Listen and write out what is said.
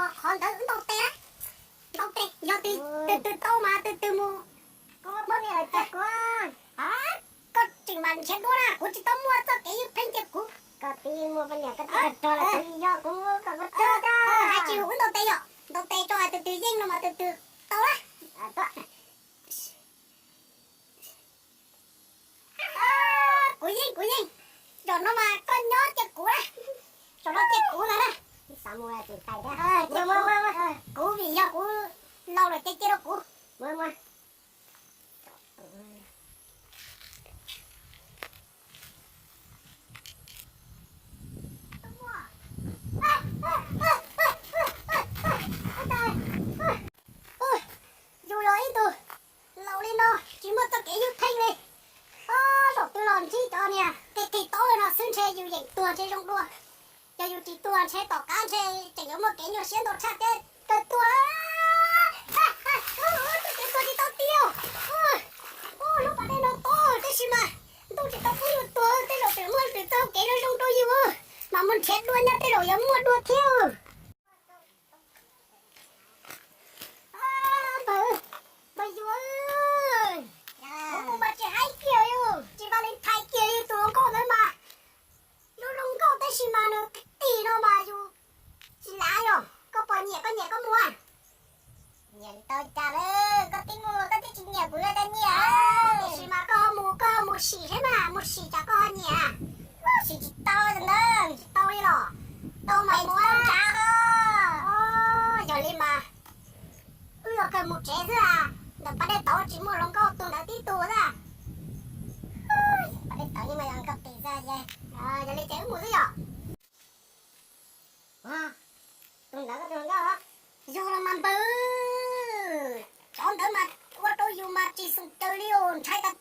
Qhov ntawd wb ntaus tes na, ntaus tes, yog tus twg tau mas tus twg mus. Kuv muab poj niam lawm tiag kuv. Koj tseem mas nrhiav dua na, kuv tsis tau muaj txoj kev ywj pheej tiag kuv. Koj twb muaj poj niam koj twb rog los kuv yog kuv kom koj rog. Hais tsis huv wb ntaus tes yom, ntaus tes tso hais tus twg yeej no mas tus twg tau na. Kuv yeej, kuv yeej. Zaum no mas koj nyob cia kuv na. Zaum no cia kuv ntag na. Kuv vim yog kuv laus lawm ces cia rau kuv. Yus yog ib tug laus li no tsis muaj txoj kev ywj pheej li. Ob, zaum twg los ntsib cov niag tig tig taub li no xwb ntshe yus yeem tuag ntshe zoo dua. Yog yus tsis tuag ntshe tom qab ntshe tseem yuav muaj kev nyuaj siab ntau tshaj thiab kawg tuag. Tus twg tuag tsis tau tiag. Ub, lub pas dej no tod tab sis mas ntuj tsis tau pub yus tuag, tej zaum tseem muaj lwm txoj kev zoo zoo rau yus, mas mus nrhiav dua nyob tej zaum yuav muaj dua thiab. Npawg, npawg yus, kuv mas tsis haib kiag li, tsis Valentine kiag li tus hluas nkauj ntawd mas. Lub hluas nkauj tab sis mas nws tig no mas yus tsis lav yog koj puas nyiam, koj nyiam koj mus. Nyiam tau cas lawm, koj twb mus koj twb tsis nyiam kuv los cas nyiam. Tiam sis mas koj ho mus, koj ho mus sim seb mas, mus sim tsam koj ho nyiam. Sim tsis tau ntawd, tsis tau li los. Tau mas mus ntshav. Yog li mas wb yuav kawg mus tsev xwb a, ntawm pas dej tod tsis muaj hluas nkauj tus ntawd tib tug xwb. Pas dej tod yeej muaj hluas nkauj tis xwb. Yog li ces wb mus xwb yom. Tus ntawd, tus ntawd yog los mas npawg, cov ntawd mas ua rau yus mas tsis xum caws li os, ntshai tas